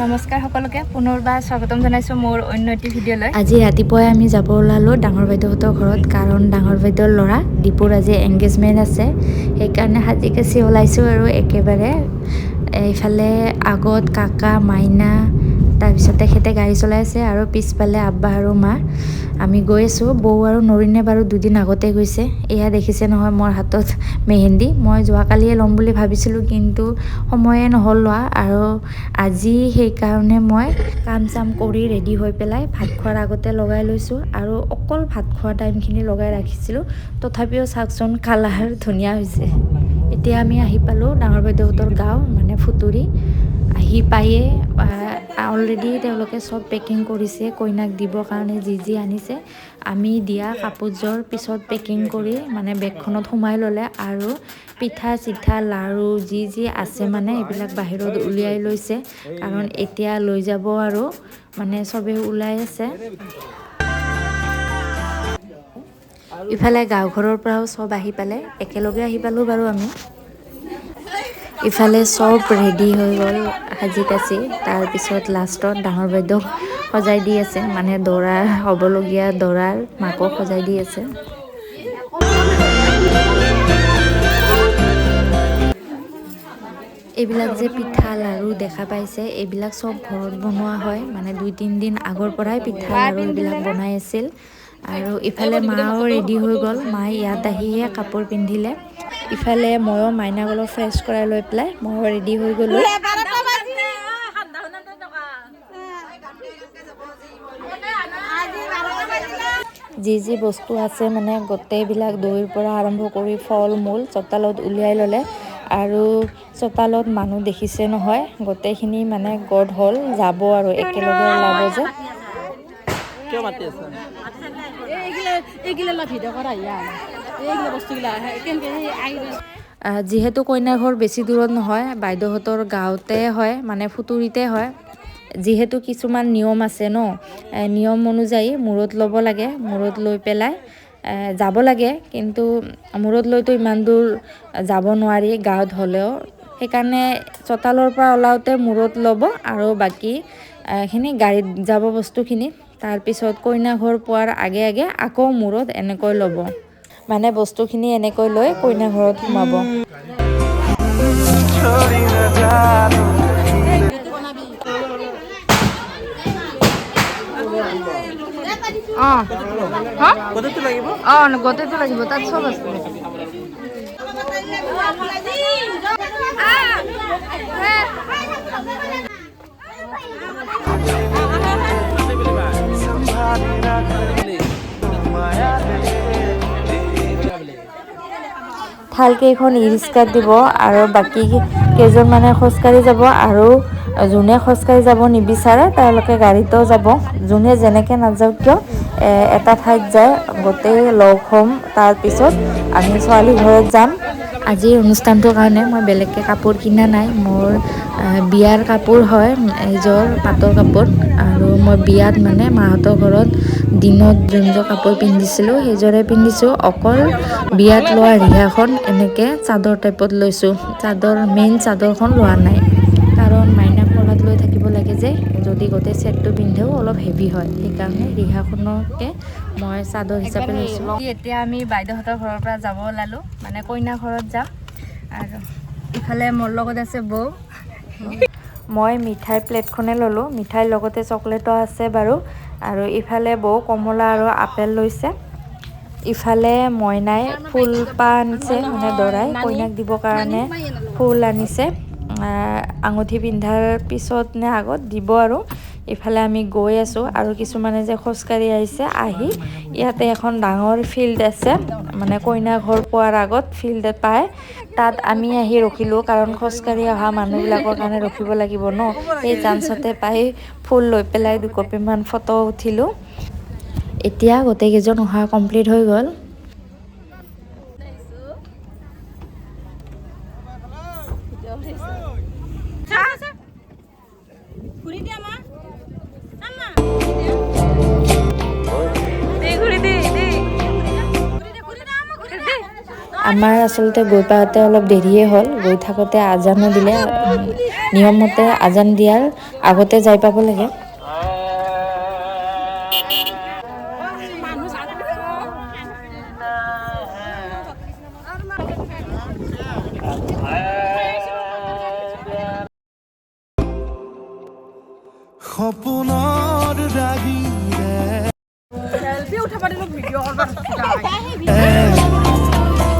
নমস্কাৰ সকলোকে, পুনৰবাৰ স্বাগতম জনাইছোঁ মোৰ অন্য এটি ভিডিঅ'লৈ। আজি ৰাতিপুৱাই আমি যাব ওলালোঁ ডাঙৰ বাইদেউহঁতৰ ঘৰত, কাৰণ ডাঙৰ বাইদেউৰ ল'ৰা দীপুৰ আজি এংগেজমেণ্ট আছে। সেইকাৰণে সাজি কাচি ওলাইছোঁ আৰু একেবাৰে। এইফালে আগত কাকা, মাইনা, তাৰপিছত তেখেতে গাড়ী চলাই আছে আৰু পিছফালে আব্বা আৰু মা। আমি গৈ আছোঁ। বৌ আৰু নৰিনে বাৰু দুদিন আগতে গৈছে। এয়া দেখিছে নহয় মোৰ হাতত মেহেন্দি। মই যোৱাকালিয়ে ল'ম বুলি ভাবিছিলোঁ, কিন্তু সময়ে নহ'ল লোৱা। আৰু আজি সেইকাৰণে মই কাম চাম কৰি ৰেডি হৈ পেলাই ভাত খোৱাৰ আগতে লগাই লৈছোঁ আৰু অকল ভাত খোৱা টাইমখিনি লগাই ৰাখিছিলোঁ। তথাপিও চাওকচোন, কালাৰ ধুনীয়া হৈছে। এতিয়া আমি আহি পালোঁ ডাঙৰ বাইদেউহঁতৰ গাঁও, মানে ফুটুৰি। আহি পায়ে অলৰেডি তেওঁলোকে চব পেকিং কৰিছে, কইনাক দিবৰ কাৰণে যি যি আনিছে। আমি দিয়া কাপোৰযোৰ পিছত পেকিং কৰি মানে বেগখনত সোমাই ল'লে আৰু পিঠা চিঠা, লাৰু যি যি আছে মানে এইবিলাক বাহিৰত উলিয়াই লৈছে, কাৰণ এতিয়া লৈ যাব আৰু মানে চবেই ওলাই আছে। ইফালে গাঁওঘৰৰ পৰাও চব আহি পালে, একেলগে আহি পালোঁ বাৰু আমি। ইফালে চব ৰেডি হৈ গ'ল সাজি কাচি। তাৰপিছত লাষ্টত ডাঙৰ বাইদেউক সজাই দি আছে, মানে দৰাৰ হ'বলগীয়া দৰাৰ মাকক সজাই দি আছে। এইবিলাক যে পিঠা লাৰু দেখা পাইছে, এইবিলাক চব ঘৰত বনোৱা হয়। মানে 2-3 দিন আগৰ পৰাই পিঠা লাৰু এইবিলাক বনাই আছিল। আৰু ইফালে মাও ৰেডি হৈ গ'ল। মায়ে ইয়াত আহিহে কাপোৰ পিন্ধিলে। ইফালে ময়ো মাইনাক অলপ ফ্ৰেছ কৰাই লৈ পেলাই ময়ো ৰেডি হৈ গ'লোঁ। যি যি বস্তু আছে মানে গোটেইবিলাক দৈৰ পৰা আৰম্ভ কৰি ফল মূল চোতালত উলিয়াই ল'লে। আৰু চোতালত মানুহ দেখিছে নহয়, গোটেইখিনি মানে গোট হ'ল, যাব আৰু একেলগে ওলাব যে। কিয় মাতি আছা? এইগিলা ভিডিঅ' কৰা, এইগিলা বস্তুগিলা কেনেকে? যিহেতু কইনাৰ ঘৰ বেছি দূৰত নহয়, বাইদেউহঁতৰ গাঁৱতে হয়, মানে ফুটুৰিতে হয়। যিহেতু কিছুমান নিয়ম আছে ন, নিয়ম অনুযায়ী মূৰত ল'ব লাগে, মূৰত লৈ পেলাই যাব লাগে। কিন্তু মূৰত লৈতো ইমান দূৰ যাব নোৱাৰি গাঁৱত হ'লেও। সেইকাৰণে চোতালৰ পৰা ওলাওঁতে মূৰত ল'ব আৰু বাকীখিনি গাড়ীত যাব বস্তুখিনি। তাৰপিছত কইনা ঘৰ পোৱাৰ আগে আগে আকৌ মূৰত এনেকৈ ল'ব, মানে বস্তুখিনি এনেকৈ লৈ কইনা ঘৰত সোমাব। অঁ। গোটেইটো লাগিব? অঁ, গোটেইটো লাগিব, তাত চব আছে। থালকেইখন ই ৰিক্সাত দিব আৰু বাকী কেইজনমানে খোজকাঢ়ি যাব। আৰু যোনে খোজকাঢ়ি যাব নিবিচাৰে, তেওঁলোকে গাড়ীতো যাব। যোনে যেনেকৈ নাযাওক কিয়, এটা ঠাইত যায় গোটেই লগ হ'ম, তাৰপিছত আমি ছোৱালী ঘৰত যাম। আজিৰ অনুষ্ঠানটোৰ কাৰণে মই বেলেগকৈ কাপোৰ কিনা নাই। মোৰ বিয়াৰ কাপোৰ হয় এইযোৰ পাটৰ কাপোৰ। আৰু মই বিয়াত মানে মাহঁতৰ ঘৰত দিনত যোনযোৰ কাপোৰ পিন্ধিছিলোঁ, সেইযোৰে পিন্ধিছোঁ। অকল বিয়াত লোৱা ৰিহাখন এনেকৈ চাদৰ টাইপত লৈছোঁ। চাদৰ, মেইন চাদৰখন লোৱা নাই, কাৰণ মাইনাক কোলাত লৈ থাকিব লাগে যে, যদি গোটেই ছেটটো পিন্ধেও অলপ হেভি হয়। সেইকাৰণে ৰিহাখনকে মই চাদৰ হিচাপে লৈছোঁ। এতিয়া আমি বাইদেউহঁতৰ ঘৰৰ পৰা যাব ওলালোঁ, মানে কইনা ঘৰত যাম। আৰু ইফালে মোৰ লগত আছে বৌ। মই মিঠাইৰ প্লেটখনে ল'লোঁ, মিঠাইৰ লগতে চকলেটো আছে বাৰু। আৰু ইফালে বৌ কমলা আৰু আপেল লৈছে। ইফালে মইনাই ফুলপাহ আনিছে, মানে দৰাই কইনাক দিবৰ কাৰণে ফুল আনিছে। আঙুঠি পিন্ধাৰ পিছত নে আগত দিব। আৰু ইফালে আমি গৈ আছোঁ আৰু কিছুমানে যে খোজকাঢ়ি আহিছে। আহি ইয়াতে এখন ডাঙৰ ফিল্ড আছে, মানে কইনা ঘৰ পোৱাৰ আগত ফিল্ড পায়, তাত আমি আহি ৰখিলোঁ, কাৰণ খোজকাঢ়ি অহা মানুহবিলাকৰ কাৰণে ৰখিব লাগিব ন। সেই চান্সতে পাই ফুল লৈ পেলাই দুকপিমান ফটো উঠিলোঁ। এতিয়া গোটেইকেইজন অহা কমপ্লিট হৈ গ'ল। ঘূৰি দিয়া মা। দি, ঘূৰি দি দি। আমাৰ আচলতে গৈ পাওঁতে অলপ দেৰিয়ে হ'ল। গৈ থাকোঁতে আজানো দিলে। নিয়মমতে আজান দিয়াৰ আগতে যাই পাব লাগে। সপোনৰ ৰাগিৰে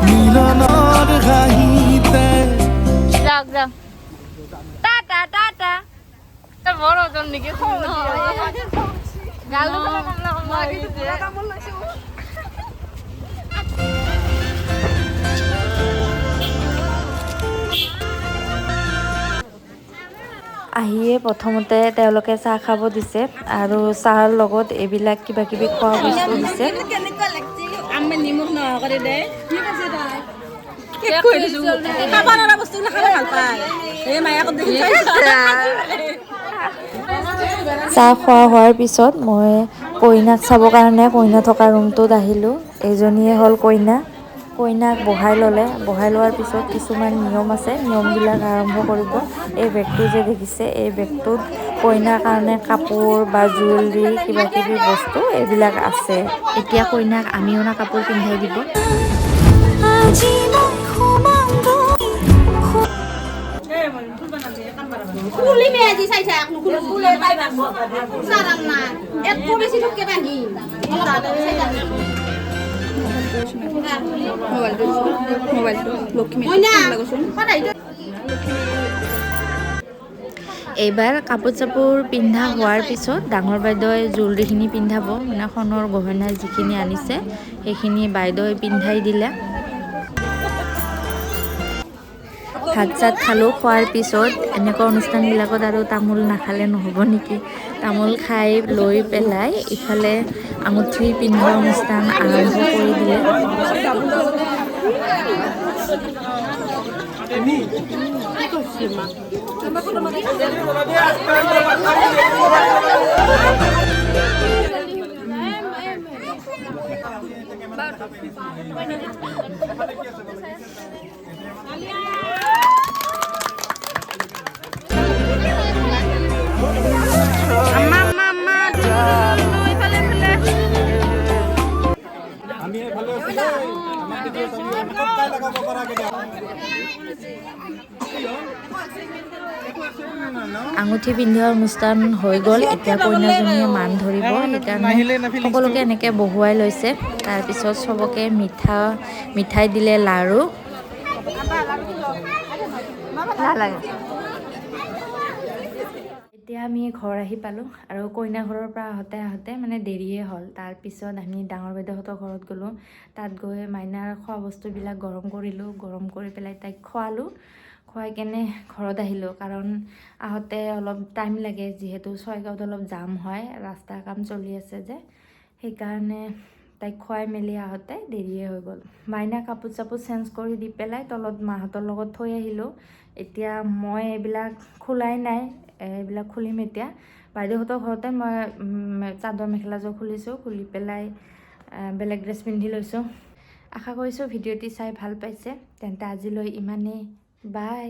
মিলনৰ হাঁহিতে। যাওক যাওক, টাটা টাটা। তই বৰ ওজন নেকি? গালো কমলা কমলা। আহিয়ে প্ৰথমতে তেওঁলোকে চাহ খাব দিছে আৰু চাহৰ লগত এইবিলাক কিবা কিবি খোৱা বস্তু দিছে। আমি নিমখ নোহোৱা কৰি দে। ঠিক আছে, তাই খাব নোৱাৰা বস্তুবিলাক খাব ভাল পায়। এই মায়াকত দেখি। চাহ খোৱা হোৱাৰ পিছত মই কইনাক চাবৰ কাৰণে কইনা থকা ৰুমটোত আহিলোঁ। এইজনীয়ে হ'ল কইনা। কইনাক বহাই ল'লে। বহাই লোৱাৰ পিছত কিছুমান নিয়ম আছে, নিয়মবিলাক আৰম্ভ কৰিব। এই বেগটো যে দেখিছে, এই বেগটোত কইনাৰ কাৰণে কাপোৰ বা জুৱেলাৰী, কিবা কিবি বস্তু এইবিলাক আছে। এতিয়া কইনাক আমি অনা কাপোৰ পিন্ধাই দিব। আজি মই সোমাম গৈ। খুলিমে আজি, চাই থাক। নুখুলো খুলে পাই চাৰাম না একো বেছি থকে বান্ধি চাই থাক। মোবাইলটো লক্ষ্মী। মইনা সদায়। এইবাৰ কাপোৰ চাপোৰ পিন্ধা হোৱাৰ পিছত ডাঙৰ বাইদেৱে জুৱেলাৰীখিনি পিন্ধাব, মানে সোণৰ গহনা যিখিনি আনিছে সেইখিনি বাইদেৱে পিন্ধাই দিলে। ভাত চাত খালোঁ। খোৱাৰ পিছত এনেকুৱা অনুষ্ঠানবিলাকত আৰু তামোল নাখালে নহ'ব নেকি? তামোল খাই লৈ পেলাই ইফালে আঙুঠি পিন্ধোৱা অনুষ্ঠান আৰম্ভ কৰি দিলে। আমি এইফালে আছো দেই। আমাক কেতিয়াও চাবি, আমি ক'ত কাই লগাব পৰা কেতিয়া। আঙুঠি পিন্ধোৱা অনুষ্ঠান হৈ গ'ল। এতিয়া কইনাজনীয়ে মান ধৰিব, সেইকাৰণে সকলোকে এনেকৈ বহুৱাই লৈছে। তাৰপিছত চবকে মিঠাই দিলে, লাৰু। নালাগে। এতিয়া আমি ঘৰ আহি পালোঁ আৰু কইনা ঘৰৰ পৰা আহোঁতে আহোঁতে মানে দেৰিয়ে হ'ল। তাৰপিছত আমি ডাঙৰ বাইদেউহঁতৰ ঘৰত গ'লোঁ। তাত গৈ মাইনাৰ খোৱা বস্তুবিলাক গৰম কৰিলোঁ। গৰম কৰি পেলাই তাইক খোৱালোঁ। খুৱাই কেনে ঘৰত আহিলোঁ, কাৰণ আহোঁতে অলপ টাইম লাগে, যিহেতু ছয়গাঁৱত অলপ জাম হয়, ৰাস্তাৰ কাম চলি আছে যে। সেইকাৰণে তাইক খুৱাই মেলি আহোঁতে দেৰিয়ে হৈ গ'ল। মাইনা কাপোৰ চাপোৰ চেঞ্জ কৰি দি পেলাই তলত মাহঁতৰ লগত থৈ আহিলোঁ। এতিয়া মই এইবিলাক খোলাই নাই, এইবিলাক খুলিম এতিয়া। বাইদেউহঁতৰ ঘৰতে মই চাদৰ মেখেলাযোৰ খুলিছোঁ। খুলি পেলাই বেলেগ ড্ৰেছ পিন্ধি লৈছোঁ। আশা কৰিছোঁ ভিডিঅ'টি চাই ভাল পাইছে। তেন্তে আজিলৈ ইমানেই, বাই।